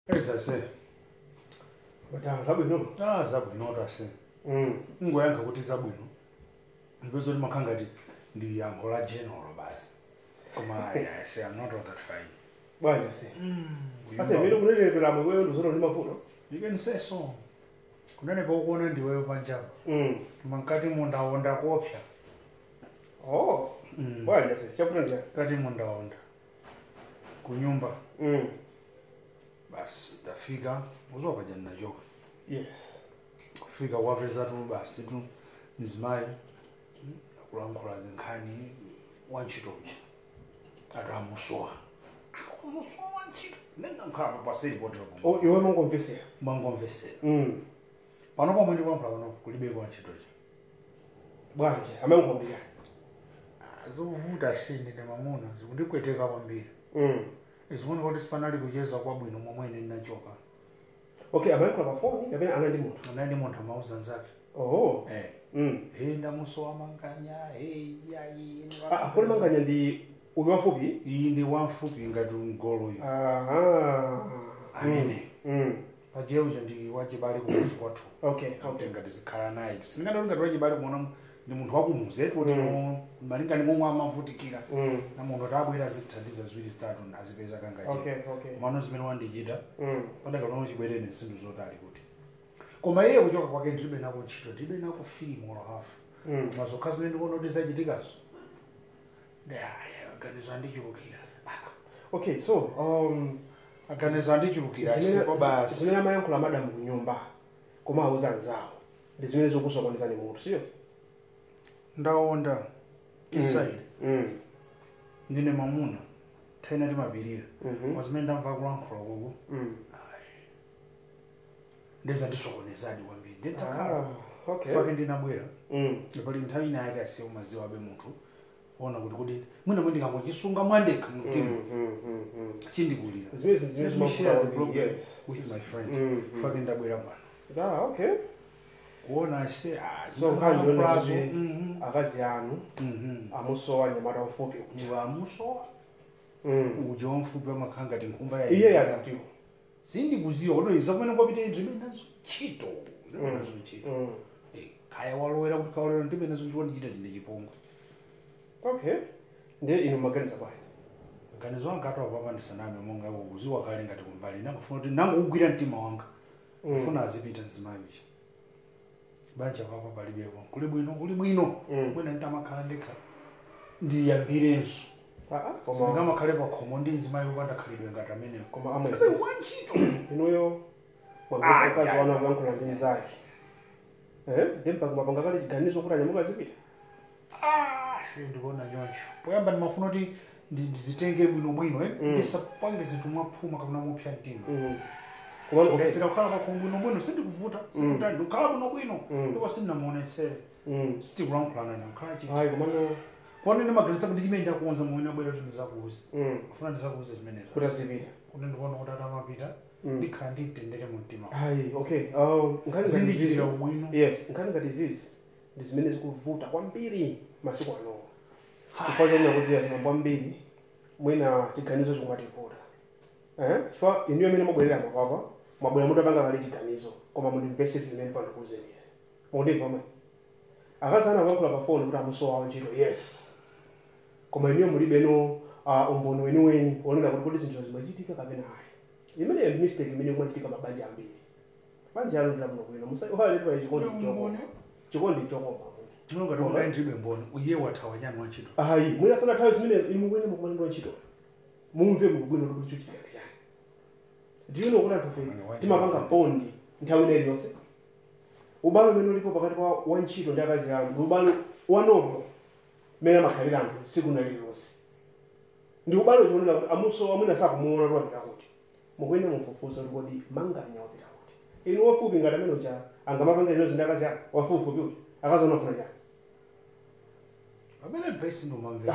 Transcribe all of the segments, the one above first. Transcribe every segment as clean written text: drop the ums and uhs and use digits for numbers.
Ezase. Madala zabwino. Ah, zabwino tase. Ngoyankha kuti zabwino. Ndipeza kuti makhala ngati ndi yankho la general basi. Koma I say I'm not all that fine. Bwana se. Ase mimi kunenepera mwewe ndizoro ndi mavuto. You can say so. Kunenepa ukuona ndiweyo panjapa. Koma mkati mundaonda kuopsa. Oh. Bwana se, chafuna njani? Mkati mundaonda. Kunyumba. Basi tafika uzopa jana nachoka. Yes. Kufika wapeza tu basi tu nzimayi akulankhula zinkhani wantchito uja. Atamusowa. Akamusowa wantchito. Nenda nkhala paseli potero. Oh, iwe mangomvesera. Mangomvesera. Pano pomwe ndikulankhula pano kulibeko wantchito uja. Bwanje, amangomvesera. Zovuta sindi ndi mamuna zikundikweteka kwambiri. Zikuona kuti sipanali kucheza kwabwino momwe ine ndinachoka. Okay, amayankhula pa foni kapena anali ndi munthu? Anali ndi munthu amauza nzake. Oh. Hey, ndamusowa Manganya, hey, yayi. Ah, kodi Manganya ndi uyu wamfupi? Iyi ndi wamfupi ngati mgolo uyu. Aha. Amene. Paje uja ndi wachibale kumuzi kwathu. Okay, okay. Ngati zikhala naye. Sindingati ngati wachibale kuona ndi munthu wakumuzi etu kuti malinga ndi momwe amavutikira. Na munthu atabwera azithandiza ziwiri zitatu azipeza kangaje. Okay, okay. Mano zimene wandichita. Padakalono chibwerere nsindu zotali kuti. Koma iye kuchoka kwake ndilibe nako ntchito, ndilibe nako feeling or half. Koma zokha zimene ndikuona kuti zachitikazo. Aganizo andichulukira. Okay, so aganizo andichulukira sipo basi. Zimene amayankhula madamu kunyumba koma auza anzawo ndi zimene zikusokonezani munthu, siyo? Ndaonda inside. Ndine mamuna tena ndimapirira. Koma zimene ndamva kulankhula koko. Ndezandisokonezadi kwambiri. Nditakhala. Okay. Fake ndinabwera. Pali nthawi ina yake asiye umaziwa abe munthu. Ona kuti kuti mwina mwe ndingangochisunga mwandekha mumtima. Chindikulira. Zimene Let me share the problem yes. with my friend. Fake ndabwera pano. Ah, okay. Kuona ase so nkhani yona kuti akazi anu amusowa nyamata wamfupi uja. Amusowa. Uja wamfupi amakhala ngati nkhumba ya iye yakatiwo. Sindikuziwa kuti iza kumene kwapita ndilibe nazo ntchito. Ndilibe nazo ntchito. Kaya walowera kuti kawalowera ndilibe nazo ntchito ndichita chinde chipongwe. Okay. Ndiye inu maganiza bwanji? Maganizo anga atawapapa ndisaname monga kuziwa kale ngati kumbali. Nangofuna kuti nangowugwira mtima wanga. Kufuna azipita mzimayi uja. Banja papa palibepo. Kuli bwino, kuli bwino. Mwina nditamakhala ndekha ndiyambirenso. Koma sindingamakhale pa khomo ndi mzimayi wopanda khalidwe ngati amenewo. Koma amwe. Ase wantchito. Inuyo mwamveka wana kuyankhula ndi nzake. Ndi mpaka mapanga kale chiganizo kuti anyamuka azipita. Sindikuona choncho. Poyamba ndimafuna kuti ndizitenge bwinobwino, ndisapange zinthu mwaphuma kapena mopsa mtima. Ndayesera kukhala pa khomo bwinobwino, sindikuvuta, sindikutani, ndikukhala bwinobwino. Ndipo sindinamuonetsere. Sitikulankhulana naye, kukhala chete. Ayi, komano Kodi ndimaganiza kuti chimene ndakuwuza momwe ndabwera kuti ndizakuwuze. Kufuna ndizakuwuze zimenezo. Kuti azipita. Kuti ndikuona kuti atamapita, ndikhala nditendere mu mtima. Ayi, okay. Nkhani ngati Zindichitira ubwino. Yes, nkhani ngati izizi ndi zimene zikuvuta kwambiri masiku ano. Chifukwa chonena kuti azimambo ambiri mwina chiganizo chikumativuta. Chifukwa inuyo amene mwabwerera mapapa, mwabwera mutapanga kale chiganizo, koma mundimvetse zimene ndifuna ndikuwuzeni izi. Mukundimva mwe? Akazi ana akuyankhula pa foni kuti amusowa wantchito, yes. Koma inuyo mulibeno umboni weniweni wonena kuti kodi zinthu zimachitika kapena ayi. Imeneyo ndi mistake imene ikumachitika mabanja ambiri. Banja anu ndi labwino bwino, musaiwale pa chikondi chokoma. Chikondi chokoma. Mulungu ati ndilibe mboni, uye wathawa chani wantchito. Ayi, mwina sanathawe zimenezo, inu mukuyenera mukumane ndi wantchito. Mumve bwino kuti chochitika ndi chani. Do you know kuti anthu ife timapanga bondi nthawi ina iliyonse? Ubale umene ulipo pakati pa wantchito ndi akazi anu ndi ubale wanomo mmene amakhalira anthu tsiku lililonse. Ndi ubale uchionera kuti amusowa mwina sakumuona kuti wapita kuti. Mukuyenera mufufuze kuti kodi Manganya wapita kuti. Inu wafupi ngati amene uja angamapanga zimenezo ndi akazi anu, wafupifupi uja, akazi anu afuna chani? Pamene basi ndimamvera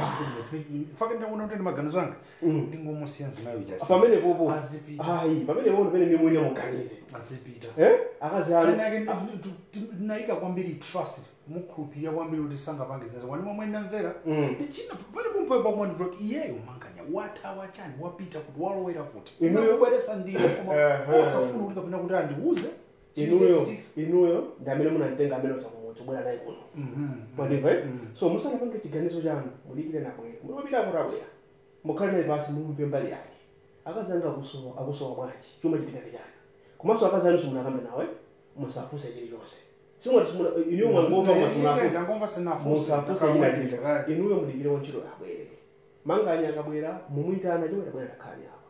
kuti fake ndakuona kuti ndi maganizo anga. Ndingomusiya mzimayi uja. Pamene popo. Azipita. Ayi, pamene popo pamene ndimwene muganize. Azipita. Akazi anu. Chani ake ndinayika kwambiri trust, mukhulupirira kwambiri kuti sangapange zimenezo. Wani momwe ndamvera. Ndichina pali kumpepa kumwe ndivula kuti iyeyo Manganya Wathawa chani, wapita kuti, walowera kuti? Inuyo- Ubweresa ndiro koma osafuna kuti kapena kuti andiuze. Inuyo, inuyo ndi amene munamtenga amene uchakumudzi ubwera naye kuno. Mwandimva, eh? So musanapange chiganizo chanu, mudikire nabwera. Munopita kuti abwera, mukhale naye pasi, mumve mbali yake. Akazi anga akusowa, akusowa bwanji? Chuma chitika ndi chani? Komanso akazi anu simunakambe nawe, musafunse chilichonse. Simwati simuna, inuyo mwangomva kuti munafunsa. Ndangomva, sinafunse. Musafunse china chilichonse. Inuyo mudikire wantchito abwere. Manganya akabwera, mumuyitana, chomwe tabwera, takhani apa,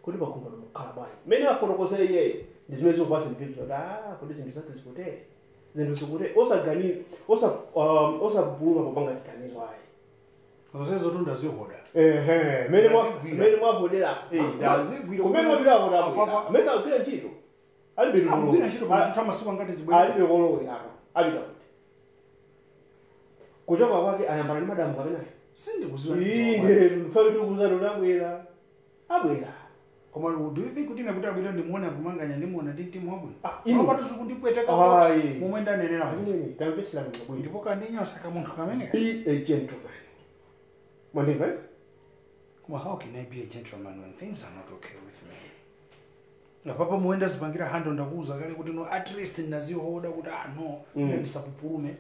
kuti pakhomo mukhala bwanji? Mmene afotokozere iyeyo ndi zimene zikupasa mpicture kuti ah, kuti zinthu zake zikutere, zinthu zikutere. Osaganiza, osapuluma popanga chiganizo ayi. Zonsezo tundazihoda. Ehe, mmene Ndazigwira. mmene mwahodera. Eh, ndazigwira. Kumene mwapita kuti abwera, Apapa. mmene sakugwira ntchito, alibe Sakugwira ntchito pa masiku angati chibwera. Alibe kolowera, apita kuti? Kuchoka kwake ayambana ndi madamu kapenayo? Sindikuziwa. Inde mfake tikuzana kuti abwera, abwera. Koma do you think kuti ine kuti abwera ndimuone akumanganya, ndimuona ndi mtima wabwino? Ah, inu. Apatu zikundipweteka. Ayi. Momwe ndanenera. Achimwene, tamvesera bwino bwino. Ndipo kandinyosa kamunthu kamene. Be a gentleman, mwandimva, eh? Well, how can I be a gentleman when things are not okay with me? Apapa muenda zipangira hando, ndakuuza kale kuti no, at least ndazihoda kuti ah no, ine ndisapupulume,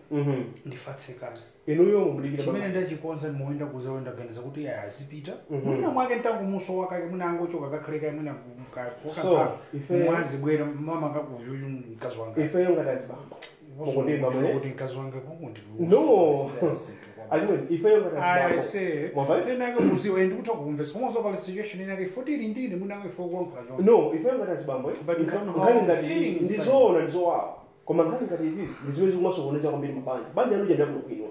ndifatse kale. Inuyo mumudikire. Chimene ndachikonza, muenda kuza ndaganiza kuti aya azipita. Mwina mwake ntangu wakake, mwina angochoka kakhaleka, mwina So, mwazibwera mama kakuyoyu mkazi wanga. Ifeyo ngati azibambo, mukundimva mwene? Kuti mkazi wanga kukundi. No, achimwene, ifeyo ngati azibambo, Ase. Mwamva? Tenake kuziwa ndikutha kumvesa koma pali situation inake foti ili ndine mwinake fo kuyankhula choncho. No, ifeyo ngati azibambo, eh? But you don't know how Nkhani I'm ngati feeling inside. ndizoona, ndizowawa, koma nkhani ngati izizi ndi zimene zikumasokoneza kwambiri mabanja. Banja anu jenda kuno kwino,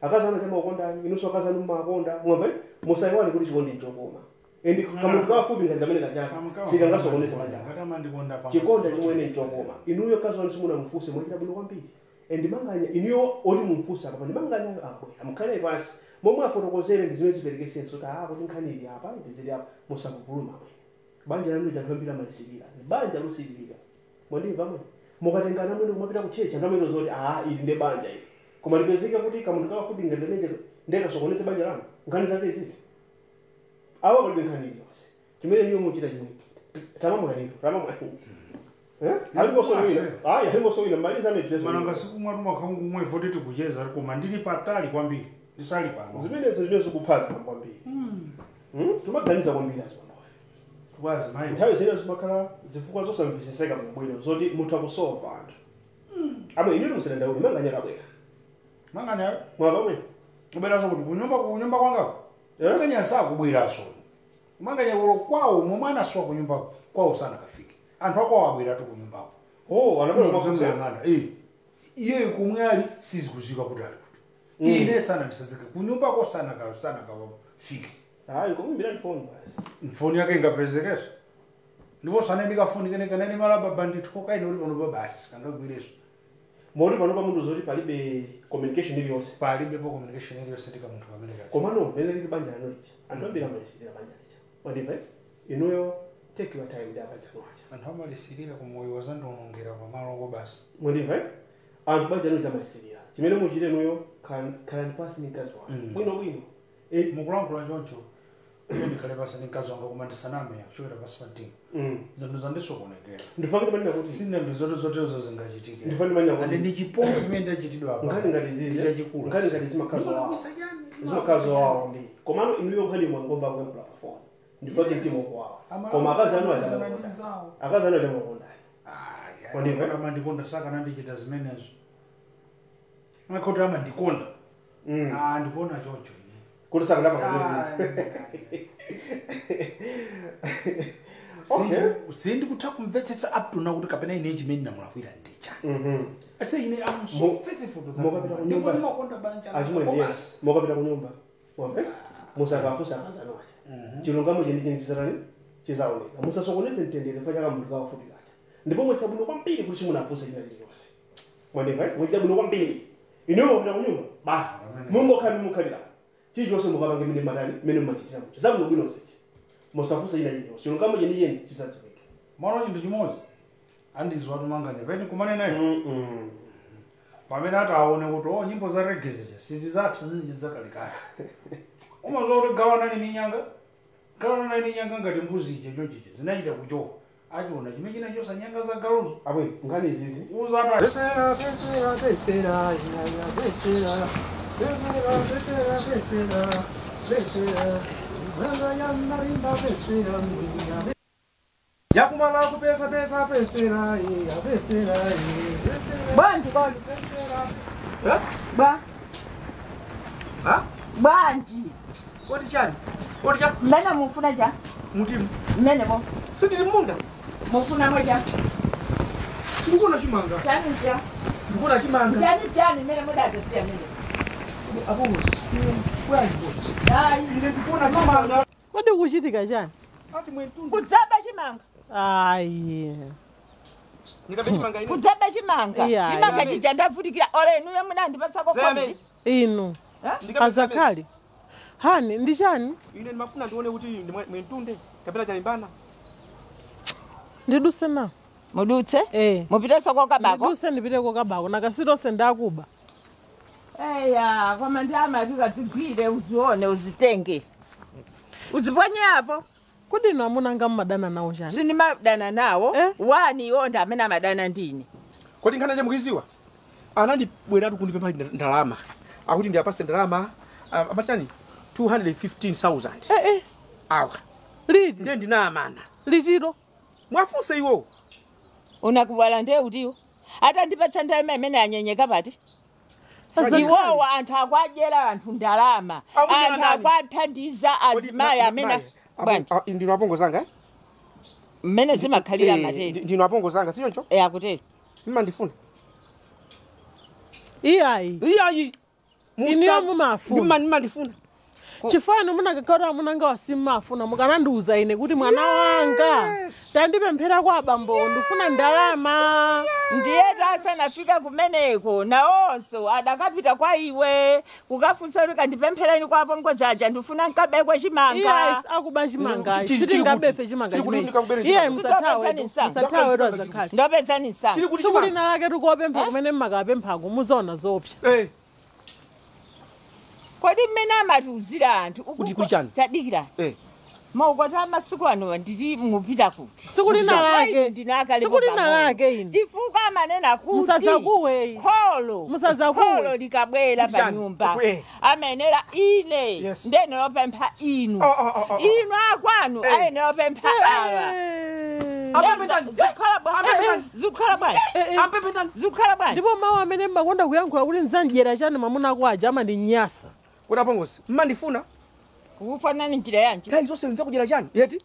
akazi anu chamakondani, inunso akazi anu mmakonda, mwamva? Musayiwale kuti chikondi nchokoma, and kamunthu kafupi ngati kamene kachaka sikangasokoneza banja lako. Akamandikonda pa Chikonda chimwene nchokoma. Inuyo kazi wanu simunamufunse, mwachita bwino kwambiri. And manganya, inuyo oti mumfunse apa ndi manganya abwera, mukhale pansi, momwe afotokozere ndi zimene zipereke senso kuti ah, kuti nkhani ili apa, ndizili apa. Musakupuluma amwe. Banja lanu lija anthu ambiri amalisirira, ndi banja losirira, mwandimva amwe? Mukatengana mwene kumapita ku church, anthu amene zoti ah, ili ndi banja ili, koma lipezeka kuti kamunthu kafupi ngati kameneja ndekasokoneze banja lanu. Nkhani zake izizi, awa palibe nkhani iliyonse. Chimene niyo muchita chimwe, tamamwaniro, tamamwaniro. Eh, aliponso wina? Ayi, aliponso wina, maliza amene. Mananga sikumwa tumakhungu kumwe foti tikucheza, koma ndili patali kwambiri, ndisali pano. Zimenezo zimene zikuphaza kwambiri. Timaganiza kwambiri azibambofe. Wazi mayi. Nthawi zina zimakhala zifukwa zosamveseseka bwino zoti munthu akusowa anthu amwe. Inu musadandaule, manganya abwera. Manganya. Mwamba mwe? Kuberaso kuti kunyumba, kunyumba kwangako. Eh? Manganya sakubweraso. Manganya ulo kwawo momwe anasowa kunyumba kwawo sana kafike, anthu akwawo abweratu kunyumbako. Oh, anabwera kumafunsa. Muzamuyang'ana, eh, iyeyo kumwe ali sizikuzika kuti ali kuti. Ine sana ndisazike kunyumbako, sana kafike. Hayi, ngokuimbira foni basi. Mfoni yake ingapezekeso, ndipo sanendika foni kene kanene malaba bandithoka ine uli pano basi sikangagwireso. Moti pano pamunthu zoti palibe communication iliyonse? Palibepo communication iliyonse ndika munthu kamene kake. Komano mene lili banja lanu lija, anthu ambiri amalisirira banja lija, mwandimva, eh? Inuyo take your time ndi akazi anu aja. Anthu amalisirira kumoyo wazandionongera pamaloko basi. Mwandimva, eh? Anthu banja lanu amalisirira. Chimene muchite inuyo, khalani pasi ndi mkazi wanu bwino bwino. Eh, Mukulankhula choncho, ine ndikhale pasi ndi mkazi wanga, koma ndisaname, kuchokera pasi pa mtima zinthu zandisokonekera. Ndifake ndimanena kuti Sine ndi zoti zotezo zingachitike. Ndifane ndimanena ande kuti ndi chipongwe chimene ndachitidwa apa. Nkhani ngati izizi, Chachikulu. nkhani ngati zimakhala zowawa. Ndimalakwisa chani? Zimakhala zowawa kwambiri. Komano inuyo nkhani mwangomva kuyankhula pa foni, ndifake mtima ukuwawa. Amala- Koma akazi anu aja Amala- amakonda. Zawo. Akazi anu aja amakondani. Wandimva? Amandikonda, saka nandichita zimenezo. Makhoti amandikonda. Ah, ndikuona choncho ine. Kuti sakadapanga. Okay. Sindikutha kumvetsetsa up to now kuti kapena ine chimene ndamulakwira ndichani. Ase ine am so faithful to that Mukapita woman. ku Ndipo nyumba. ndimakonda banja. Achimwene, yes, mukapita ku nyumba, mwamve, musakafunsa akazi anu aja, chilungamo chenicheni chizatani? Chizaoneka. Musasokoneze mtendere fa chaka munthu kawafupi kacha. Ndipo mwachita bwino kwambiri kuti simunafunse china chilichonse, mwandimva, eh? Mwachita bwino kwambiri. Inuyo mukapita ku nyumba basi, mungokhala mukhalira chilichonse, mukapange mene matani mene mumachitira mucho zabwino bwino sechi, musafunse china chilichonse, chilungamo chenicheni chisadziwike. Mwana, chinthu chimodzi andiziwa tumanganya peni kumane naye pamene ataone kuti o nyimbo za reggae zija sizizatha, zizija zakalekale, umazowa kuti gawanani ni nyanga. Kalona ine nyanga ngati mbuzi ije chonchiche zinachita kuchoka. Achiona chimene chinachosa nyanga za galuzo. Abwe nkhani izizi. Uzata. Besera besera besera ya besera. Besera besera besera besera. Mwana ya marimba besera mia. Yakumala kupesa pesa besera ya besera. Bwanji bwanji besera. Eh? Ba. Ha? Bwanji. Kodi chani? Kodi chani? Mene mufuna ja? Mutimu. Mene mo. Sindili munda. Mufuna moja. Ndikuna chimanga. Chani ja. Ndikuna chimanga. Chani chani mene muda tosiya mene. Apongozi. Bwanji bwanji. Ai, ine ndikuna chimanga. Kodi kuchitika chani? Ati mwentundu. Kudzaba chimanga. Ai. Ndikabe chimanga ine. Kudzaba chimanga. Chimanga chija ndavutikira ole inuyo munandipatsako kombi. Inu. Azakali. Hani ndi chani? Ine ndimafuna ndione kuti mwentunde kapena chalimbana. Ndiduse na. Mudutse? Eh. Mupite soko kabako. Ndiduse ndipite ko kabako nakasitose ndakuba. Eya, koma ndama tikadzigwire uzione uzitenge. Uziponye apo. Kodi inu amuna anga mmadana nawo chani? Sindimadana nawo. Eh? Wani iwo ndi amene amadana ndine. Kodi nkhani yamukiziwa? Anandibweratu kundipempha ndalama. Akuti ndiyapase ndalama amachani 215,000. Eh eh. Awa. Liti. Ndiye ndinamana. Litiro. Mwafunse iwo. Unakuwala ndiye utiwo. Atandipatsa ndalama imene anyenyeka pati. Iwowo anthu akwadyera anthu ndalama. Anthu akwathandiza azimayi amene bwanji. Ndinu apongozi anga? Mmene zimakhalira matero. Ndinu apongozi anga sichoncho? Eh akutero. Mmandifuna. Iyayi. Iyayi. Inu mumafuna. Mmandifuna. Chifano munakakora munanga wasimafuna mukanandiuza ine kuti mwana wanga tandipemphera kwa abambo ndifuna ndalama. Ndiye tasanafika kumeneko nawonso adakapita kwa iwe kukafunsa kuti kandipemphereni kwa apongozi aja ndifuna nkabekwe chimanga. Iye akuba chimanga sitingabefe chimanga chimene. Iye musathawe azakhale. Ndopezani msanga. Tsiku lina lake tikopempha kumene mmakapemphako muzaona zoopsa. Kodi mmene amatiuzira anthu Kuti kuchani? Tadikira. Maukwati amasiku ano nditi mupita kuti. Tsiku lina lake. Ndinakalipo Tsiku lina lake ine. Chifukwa amanena kuti Musazakuwe. Kholo. Musazakuwe. Kholo likabwera pa nyumba. Amenera ine. Ndene lopempha inu. Inu akwanu ayenera opempha awa. Zikhala bwanji. Zikhala bwanji. Ndipo mawu amene mmakonda kuyankhula kuti nzandyera chani mwamuna ako aja amandinyasa. Kodi apongozi mmandifuna? Kufanani njira yanji. Kai zonse nzakudyera chani? Yeti?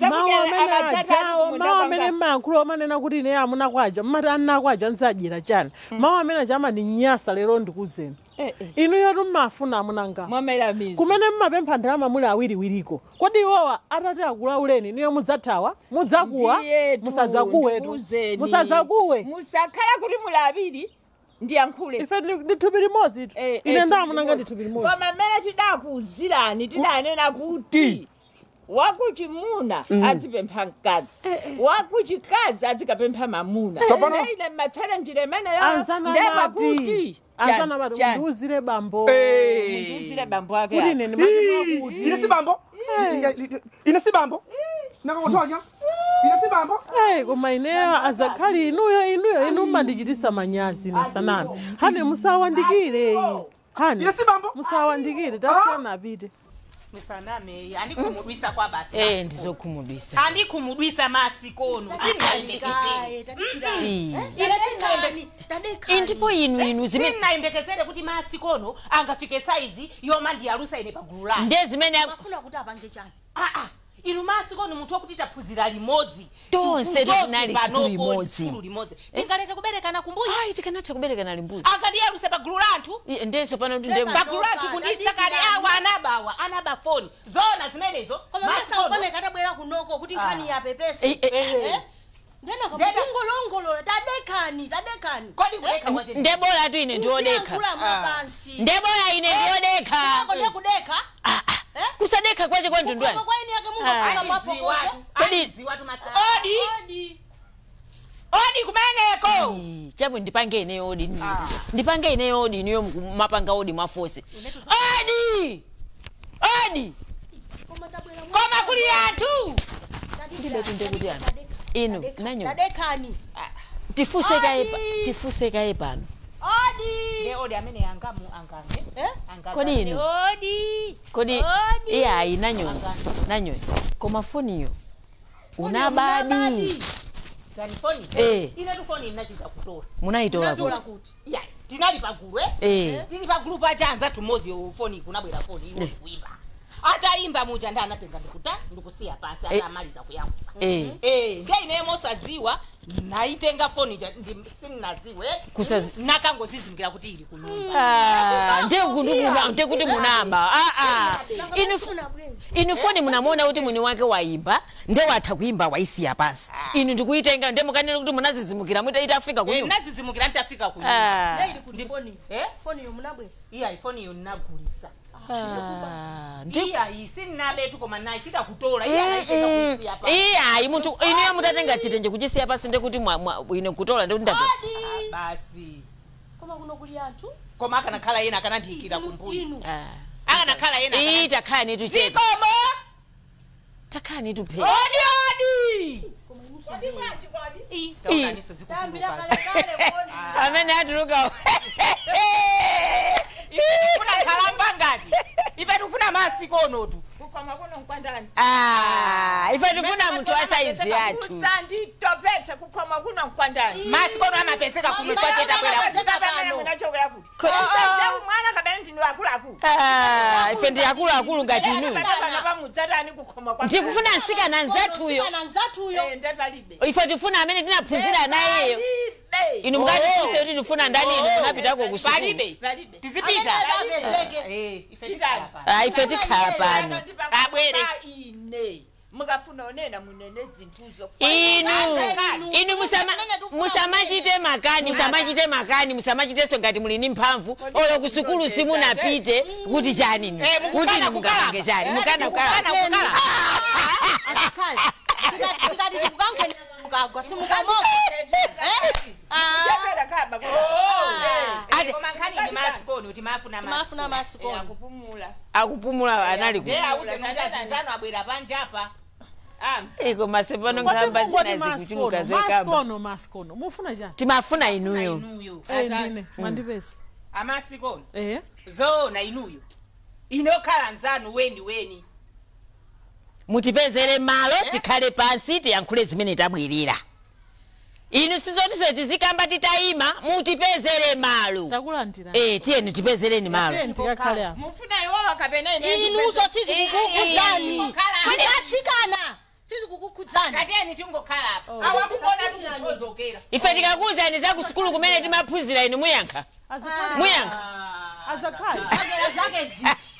Mawu amene ajawo, mawu amene mmayankhula amanena kuti ine amuna ako aja, mmati anna ako aja nzadyera chani. Mawu amene aja amandinyasa lero ndikuzeni. Inu yotu mmafuna amunanga. Mwamera mizu. Kumene mmapempha ndalama muli awiriwiriko. Kodi iwowa atati akulauleni niyo mudzathawa? Mudzakuwa? Musadzakuwetu. Musadzakuwe. Musakhala kuti muli awiri. Ndiyankhule. Ife ndi thupi limodzi itu. Ine ndamunanga ndi thupi limodzi. Koma mmene tidakuuzirani tidanena kuti wakuchimuna adzipempha mkazi. Wakuchikazi adzikapempha mamuna. Ine mmatsala njira imeneyo ndepakuti. Anzana bati mundiuzire bambo. Mundiuzire bambo ake. Kuti ine ndimati mwakuti. Ine si bambo. Ine si bambo. Nakakotonya. Ine si bambo. Koma ineyo azakhali inuyo inuyo inu mmandichitisa manyazi ine sanami. Hane musawandikire. Hane. Ine si bambo. Musawandikire tasiyana apite. Misaname andikhumudwisa kwa basi. Ndizokhumudwisa. Andikhumudwisa masikono. Ndipo inu inu zimene sinaimbekezere kuti masikono angafike saizi yoma ndiyalusa ine pagulu lake. Ndiye zimene afuna kuti apange chani. Inu masikono munthu wakuti taphunzira limodzi. Tonse tinali sukulu limodzi. Tingaleke kuberekana kumbuyo. Ayi tikanatha kuberekana limbuyo. Angandiyaluse pagulu lathu. Ndiye pano ndiye pagulu lathu kundisakali awa anabawa anaba foni. Zona zimenezo. Koma masikono katabwera kunoko kuti nkhani yapepese. Ndena kungolongolola tadekani tadekani. Kodi kudeka wache. Ndebola tu ine ndiodeka. Ndebola ine ndiodeka. Ndebola kudeka. Kusadeka kwache kwa ndundwani. Kwa ini yake Mungu afika mwapokoso. Kodi Odi. Odi. Odi kumeneko. Chabu ndipange ine odi. Ndipange ine odi niyo mapanga odi mwafosi. Odi. Odi. Koma kuli anthu. Ndibe kuti anthu. Inu nanyo. Tadekani. Tifuse kaye pano. Odi. Nde odi amene angamu angambe. Eh? Kodi inu. Odi. Kodi iyayi nanyo. Nanyo. Koma foniyo. Unabadi. Tani foni? Eh. Ine tu foni inachita kutola. Munaitola kuti. Ya, tinali pagulu eh? Tili pagulu pachanza tumozi foni kunabwera foni iwo kuimba. Ataimba muja nda anatenga ndikuta ndikusiya pasi atamaliza kuyankhula. Nde ine mosaziwa naitenga foni ja sinaziwe. Nakangozizimikira kuti ili kunyumba. Ndiye kuti munaba. Inu foni munamuona kuti mwini wake waimba, nde watha kuimba waisiya pasi. Inu ndikuitenga nde mukanena kuti munazizimukira muta itafika kunyumba. Nazizimukira nitafika kunyumba. Nde ili kuti foni. Foni yo munabweza. Iya foni yo nagulisa. Iya isinabetu koma nachita kutola iya naitenga kuisiya pasi. Iya muntu inu mutatenga chitenje kuchisiya pasi ndekuti ine kutola ndekuti ndatola. Basi. Koma kuno kuli anthu. Koma akanakhala yena akanandiyikira kumbuyo. Akanakhala yena. Iyi takhala nitu chete. Zikomo. Takhala nitu phe. Odi odi. Amene atuluka. Kuna khalamba ngati. Ife tikufuna masikono tu. Kukoma kuno nkwandani. Ife tikufuna munthu wa saizi yathu. Usanditopetse kukoma kuno nkwandani. Masikono amapezeka kuno kwacheta bwera. Munachokera kuti. Mwana kabene ndinu akuluakulu. Ife ndi akuluakulu ngati inu. Ndikufuna nsikana nzathuyo. Ife tifuna amene tinaphunzira nayeyo. Inu mukatifunse kuti tifuna ndani inu munapitako ku sukulu. Palibe. Tizipita. Ife tikhala pano. Abwere. Mukafuna onena munene zinthuzo. Inu musamachite makani, musamachitenso ngati muli ndi mphamvu. Olo ku sukulu simunapite kuti chani inu. Kuti inu mukapange chani. Mukana kukala. Tikati tikukankheni mukagwa simukamoka. Koma nkhani ndi masikono timafuna Timafuna masikono. Akupumula anali ku. Ndiye auze kuti azinzano abwera panja apa. Eko masepano nkhamba zina zikuchuluka zokamba. Masikono mufuna chani? Timafuna inuyo. Ndine mwandipeza. Amasikono. Zoona inuyo. Inokhala nzanu weni weni. Mutipezere malo tikhale pansi tiyankhule zimene tabwirira. Inu sizotiso tizikamba titayima mutipezere malo. Takulandira. Tiyeni tipezereni malo. Tiyeni Mufuna iwowa kapena ine. Inuso sizikukukhudzani. Mwizatsikana. Sizikukukhudzani. Katiyeni tingokhala apa. Awakukona tikuzokera. Ife tikakuwuzani za ku sukulu kumene timaphunzira inu muyankha. Muyankha. Azakhale. Zake ziti.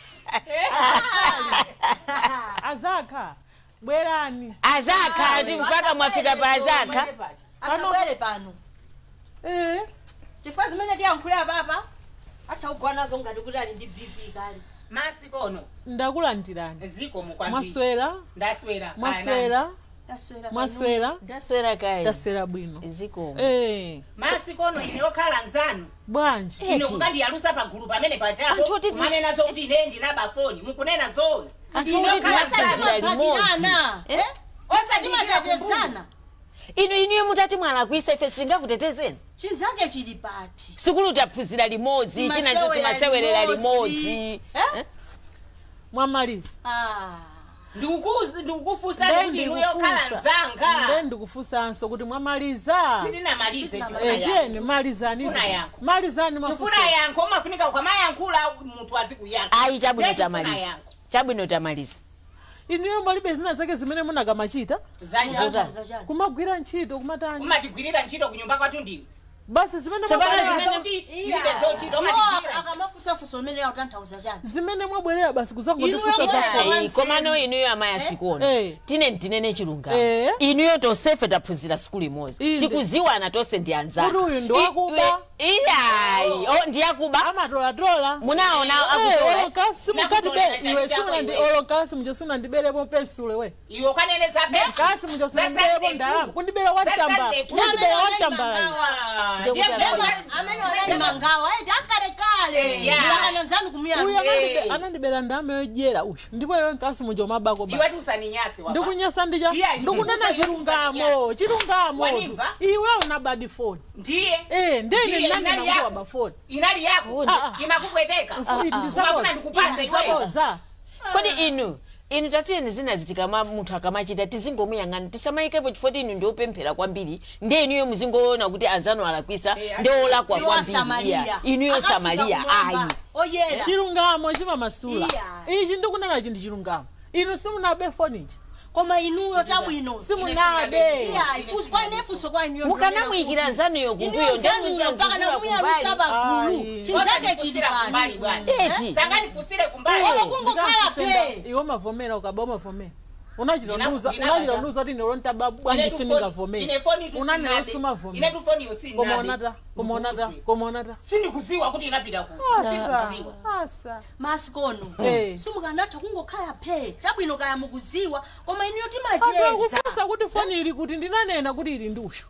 Azakha. Bwerani. Azakha mpaka mwafika pa azakha. Asabwere pano. Chifukwa zimene tiyankhula papa atha kugwa nazo ngati kuti ali ndi BP kale. Masikono. Ndakulandirani. Zikomo kwambiri. Mwaswera. Ndaswera. Mwaswera. Mwaswera. Ndaswera kai. Ndaswera bwino. Zikomo. Masikono ine okhala nzanu. Bwanji. Ine kukandiyalusa pagulu pamene pachapo. Kumanena zokuti ine ndinaba foni. Mukunena zoona. Ine okhala nzanu. Osati matetezana. Inu inu mutati mwalakwisa ife sitingakutetezeni. Chinzake chili pati. Sukulu taphunzira limodzi, china timasewerera limodzi. Mwamaliza. Ndikukufusa kuti inu yokhala nzanga. Nde ndikufusanso kuti mwamaliza. Sitinamalize tiyeni malizani. Malizani mafusa. Tifuna yankho umafunika ukamayankhula munthu azikuyankha. Ayi chabwino tamaliza. Chabwino tamaliza. Inuyo mwalibe zina zake zimene munakamachita. Kumagwira ntchito kumatani. Kumatigwirira ntchito kunyumba kwathu ndiwe. Basi zimene zimene mwabwerera basi kuzangondifunsa zako. Komano inuyo amaya sikuona. Tine ndinene chilungamo. Inuyo tosefe taphunzira sukulu imodzi. Tikuziwana tose ndi anzanu. Kuti uyu ndi wakuba. Iyayi, ndiyakuba. Amatolatola. Munaona akutola. Kasi mukatibe iwe suna ndi olokasi mjo suna ndiberepo pensulo we. Iwe ukaneneza pensulo. Kasi mjo suna ndiberepo ndalama. Kundibera watamba. Kundibera watamba. Amene wanali mangawa, akalekale. Ngakhale mulakana nzanu Uyu anandibera ndame yodyera uyu ndipo iwe mkasi muja umabako Iwe usaninyase wapa. Ndikunyasa ndija ndikunena chilungamo chilungamo. Iwe unabadi phone. Ndiye. Ndiye nani nakuwa phone. Inali yako imakupweteka. Ukafuna ndikupase iwe. Kodi inu tatiyeni zina zitikama munthu akamachita tizingomuyang'ana tisamaikepo chifukwa inu ndiopemphera kwambiri ndiye inuyo muzingoona kuti anzanu alakwisa ndiolakwa kwambiri inuyo Samariya ayi chilungamo chimamasula ichi ndikunena ichi ndi chilungamo inu simunabe foni ichi koma inuyo chabwino simunabe mukanamuyikira nzanuyo kumbuyo ndemuzanzuziwa kumbali chinzake chili pati sanganifusire kumbali kungokhala pe iwe mavomera ukaba umavomera unachilonduza kuti ndilo ntababwanji sindingavomera unanena usumavomera koma sindikuziwa kuti inapita kuti asa masikono simukanatha kungokhala phe chabwino kaya mukuziwa koma iniyo timacheza akufunsa kuti foni ili kuti ndinanena kuti ili ndi uyu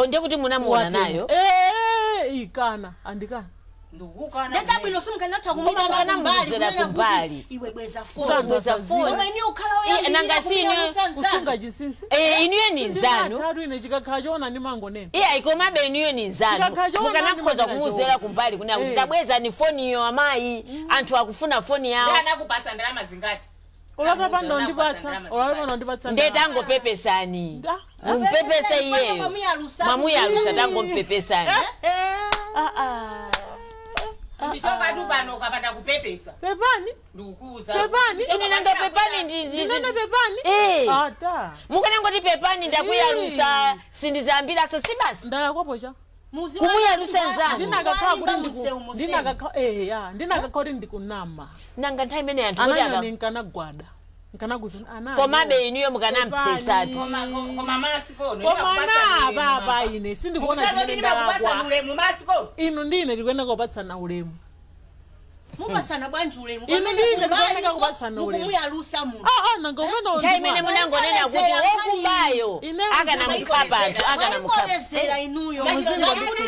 ndiye kuti munamuona nayo ikana andikana ndechabwino simukanatha kumudana kumbali iwe bweza foni koma iniyo ukhala kusunga chinsinsi inuyo ni nzanu tatu ine chikakhala choona ndimangonena iya ikomabe inuyo ni nzanu mukanakhoza kumuzera kumbali kunena kuti tabweza ni foniyo amayi anthu akufuna foni yawo anakupasa ndalama zingati olapapano ndipatsa ndiye tangopepesani mumpepese iyeyo mamuyalusa tangompepesani ndichoka tu pano ukapanda kupepesa pepani ndikukuza pepani ine nanga pepani ndinene pepani ata mukanangoti pepani ndakuyalusa sindizambilaso si basi ndalakwapo cha kumuyalusa nzanu ndinakakhala kuti ndikunama nanga nthawi imene anthu ananyoni nkanagwada komabe inuyo mukanampesatu koma masikono koma apa ine sindikuona inu ndine tikuyeneka kupatsana ulemu mupasana bwanji ulemu inu ndine tikuyeneka kupatsana ulemu mukumuyalusa munthu nanga umene nthawi imene munangonena kuti wokubayo akanamukhapa anthu akanamukhapa inuyo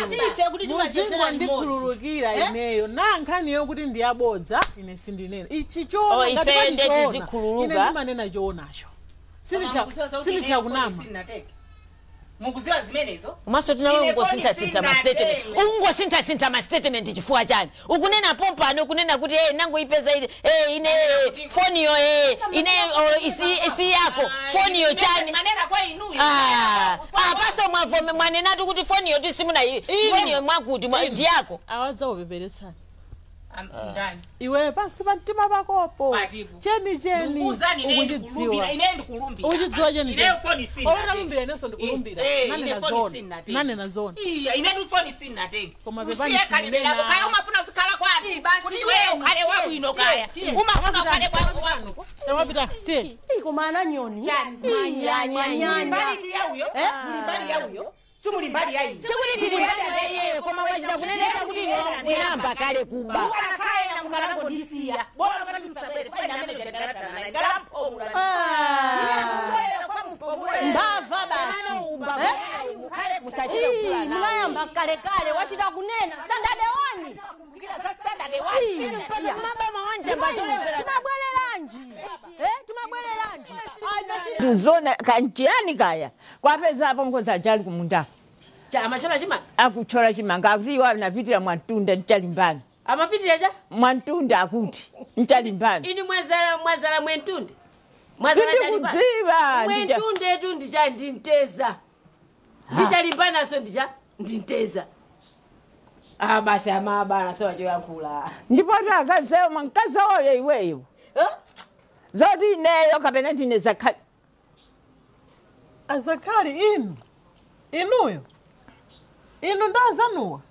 sife kuti timachezera ndikhululukira ineyo na nkhaniyo kuti ndiyabodza ine sindinena ichi choona ngati ine ndimanena choonacho sinditha kunama mukuziwa zimenezo umaso tinawe ungosintha-sintha ma-statement ungosintha-sintha ma-statement chifukwa chani ukunena pompano ukunena kuti nangoipeza ine ine foniyo ine isi yako foniyo chani apaso mwavome mwanenatu kuti foniyo tisimuna foniyo mwakuti ndiyako awadza upeperetsani iwe pasi pa mtima pakopo cheni cheni ukuchidziwa ukuchidziwa cheni cheni inenso ndikulumbira nanena zona inetu foni sinatenge koma pepani kaya umafuna uzikhala kwani kuti iwe ukhale wabwino kaya umafuna ukhale wabwino tawapita tiye koma ananyoni mbali yauyo mbali yauyo simuli mbali yayi sikuti tili mbali yayi koma wachita kunenesa kuti munamba kale kuba ukanakhaena mukalangondisiya bora kana msabwere kwa ina amene ndagalatana ngalampomula mbava basi munayamba kalekale wachita kunena standard 1 timabwereranji timabwereranji tuzona kanjiyani kaya kwapeza apongozi ajali kumunda amachora chimanga akuchora chimanga akuti iwo anapitira mwantunda nchalimbani amapitira cha mwantunda akuti nchalimbani inu mwazala mwazala mwentunde sindikudziwa mwentunde tu ndicha ndinteza ndichalimbanaso ndicha ndinteza basi amabana sowachoyankhula ndipo takazeyo mwankazawoyo iweyo zoti ineyo kapena ndine zakhali azakhali inu inuyo inu ndazanuwa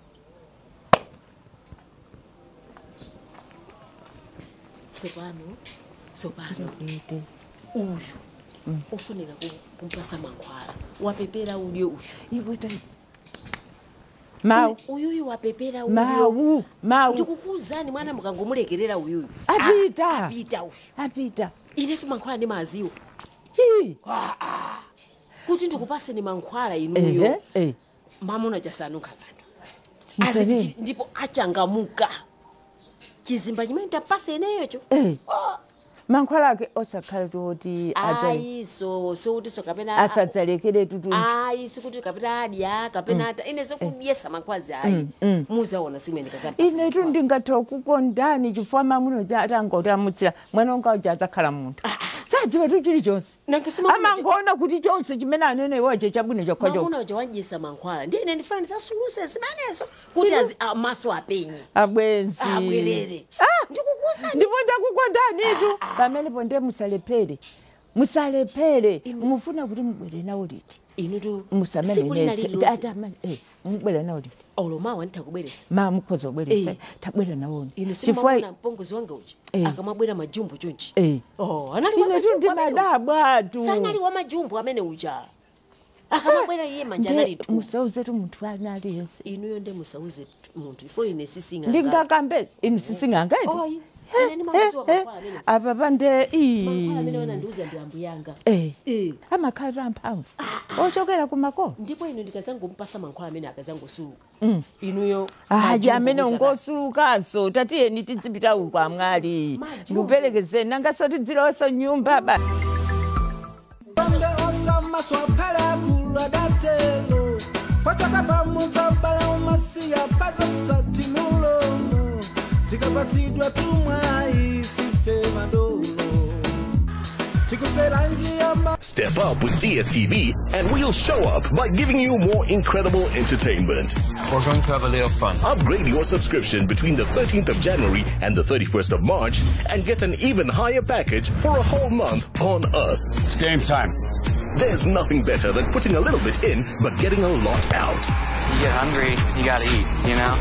sopano uyu ufunika kumpasa mankhwala wapepera udyo uyu Mau. Uyuyu wapepera uyu. Mau, mau. Ndikukuuzani mwana mukangomulekerera uyuyu. Apita. Apita uyu. Apita. Ine tumankhwala ndi maziwa. Kuti ndikupaseni mankhwala inuyo. Mamuna jasanunkha kanthu. Aziti ndipo achangamuka. Chizimba chimene tapasa ineyocho. Mankhwala ake osakhala kuti ayiso sokuti kapena asadzalekere tutu. Ayi sikuti kapena adya kapena ata ine sikudyesa mankhwazi ayi. Muzaona simene kazapasa. Ine tu ndingatha kukondani chifukwa mamuno ja atangoti amutsira mwana wanga uja adzakhala munthu. Sadziwa tu chilichonse. Amangoona kuti chonse chimene anene iwoche chabwino chokhacho. Mamuno uja wadyesa mankhwala. Ndiye ine ndifuna ndisasuluse zimenezo kuti maso apenye. Abwenzi. Abwerere. Ndikukusa. Ndipo ndakukondani tu. Pamene ponde musalepere. Musalepere. Mufuna kuti mubwere nawo liti. Inutu musamene mubwere nawo liti. Olomawa nditakubweresa. Ma mukhoza kubweresa. Tabwera nawoni. Inu simamuna mpongozi wanga uja. Akamabwera majumbo chonchi. Oh, anali wa majumbo. Ine madabwa tu. Sanali wa majumbo amene uja. Akamabwera iye manja anali tu. Musauze tu munthu aliyense. Inuyo nde musauze munthu. Ifo ine sisinganga. Ndingakambe inu sisinganga iti. Oh. Apa pande amakhala amphamvu ochokera kumakolo. Ndipo ino ndikazangompasa mankhwala amene akazangosuluka. Inuyo aji amene ungosulukanso tatiyeni tidzipita uko amwali ndikuperekezeni nangaso tidziloso nyumba ba. Pande osama swaphala kuladatelo pachaka pamudza bala umasiya pazosatimulomo tikapatsidwa tumwa isife madolo. Step up with DSTV and we'll show up by giving you more incredible entertainment. We're going to have a little fun. Upgrade your subscription between the 13th of January and the 31st of March and get an even higher package for a whole month on us. It's game time. There's nothing better than putting a little bit in but getting a lot out. You get hungry, you gotta eat, you know?